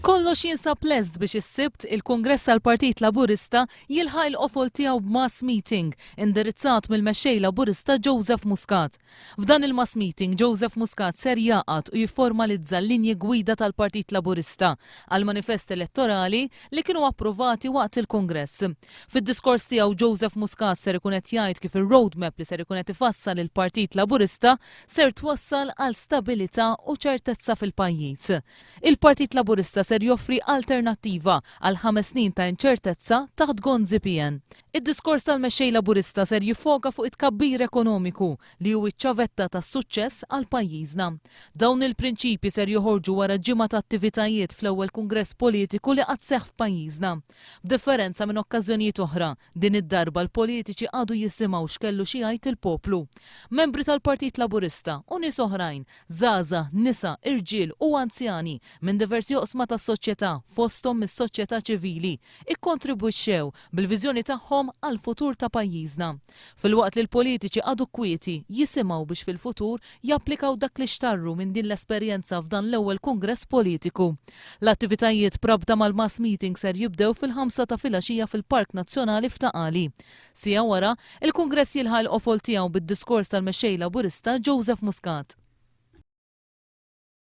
Kollox jinsab lest biex is-Sibt il-Kungress tal-Partit Laburista jilħaq il-qofol tiegħu b'mass meeting indirizzat mill-Mexxej Laburista Joseph Muscat. F'dan il-mass meeting Joseph Muscat ser jagħqad u jifformalizza l-linji gwida tal-Partit Laburista għall-manifest elettorali li kienu approvati waqt il-Kungress. Fid-diskors tiegħu Joseph Muscat ser ikun qed jgħid kif ir-roadmap li ser ikun qed ifassal il-Partit Laburista ser twassal għal stabilità u ċertezza fil-pajjiż. Il-Partit Laburista ser joffri alternattiva għal ħames snin ta' inċertezza taħt Gonzi PN. Id-diskors tal-Mexxej Laburista ser jiffoka fuq it-tkabbir ekonomiku li hu ċ-ċavetta tas-suċċess għal pajjiżna. Dawn il-prinċipji ser joħorġu wara ġimgħa ta' attivitajiet fl-ewwel kungress politiku li qatt seħħ f'pajjiżna. B'differenza minn okkażjonijiet oħra, din id-darba l-politiċi qagħdu jisimgħu x'kellu xi jgħid il-poplu. Membri tal-Partit Laburista u nies oħrajn, żgħażagħ, nisa, irġiel u anzjani minn diversi oqsma tas-soċjetà fosthom mis-soċjetà ċivili, ikkontribwixxew bil-viżjoni tagħhom għall-futur ta' pajjiżna. Filwaqt li l-politiċi qagħdu kwieti jisimgħu biex fil-futur japplikaw dak li xtarru minn din l-esperjenza f'dan l-ewwel kungress politiku. L-attivitajiet b'rabta mal-mass meeting ser jibdew fil-ħamsa ta' filgħaxija fil-Park Nazzjonali f'Ta' Qali. Siegħa wara, il-kungress jilħaq il-qofol tiegħu bid-diskors tal-Mexxej Laburista Joseph Muscat.